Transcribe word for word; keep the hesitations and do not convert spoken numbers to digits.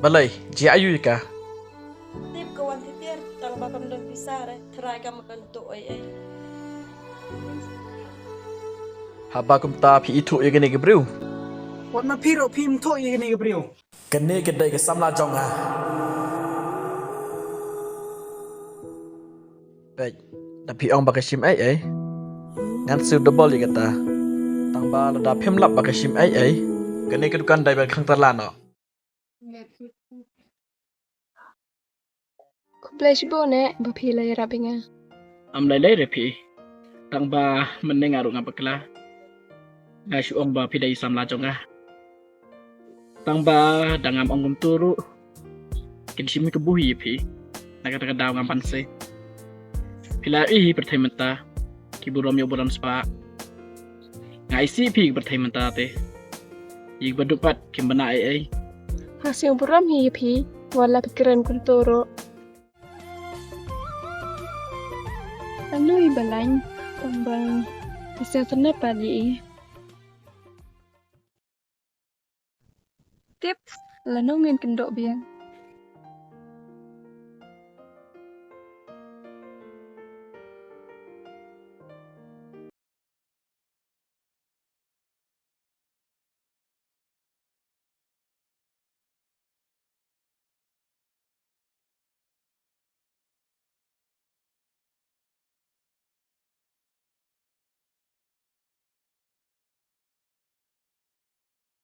Balei, jia aiu ïa ka? Tip ka wan tiar, tang ba kam don pisa re, trai kam don tuh ei ei. Haba kumta phi ithuh ïa kane ka briew? Wat ma phi ruh phim thuh ïa kane ka briew. Kane ka dei ka samla jong nga. Peit, da phi ong ba ka shim ei ei, ngan siew double ïa kata. Tang ba lada phim lap ba ka shim ei ei, kane ka dukan dei ban khang tala noh. Khublei shibun eh ba phi la ïarap ïa nga. Am lei lei re phi. Tang ba mynne nga ruh nga bakla. Nga shu ong ba phi dei samla jong nga. Tang ba da ngam ong kumtu ruh, kin shim ïa ka buh ïa phi. Na kata ka daw ngam pan se. Phi la ïohi pyrthei mynta, ki burom ïa u burom spah. Nga isih phi ka pyrthei mynta te. Ïa ki ba duk pat kim bana ei ei. Nga sngewburom hi ïa phi, wat la phi kren kumtu ruh. Ano i Balain, tang ba i sngewtynnat pat ïa i. Tip, lano ngin kynduh biang.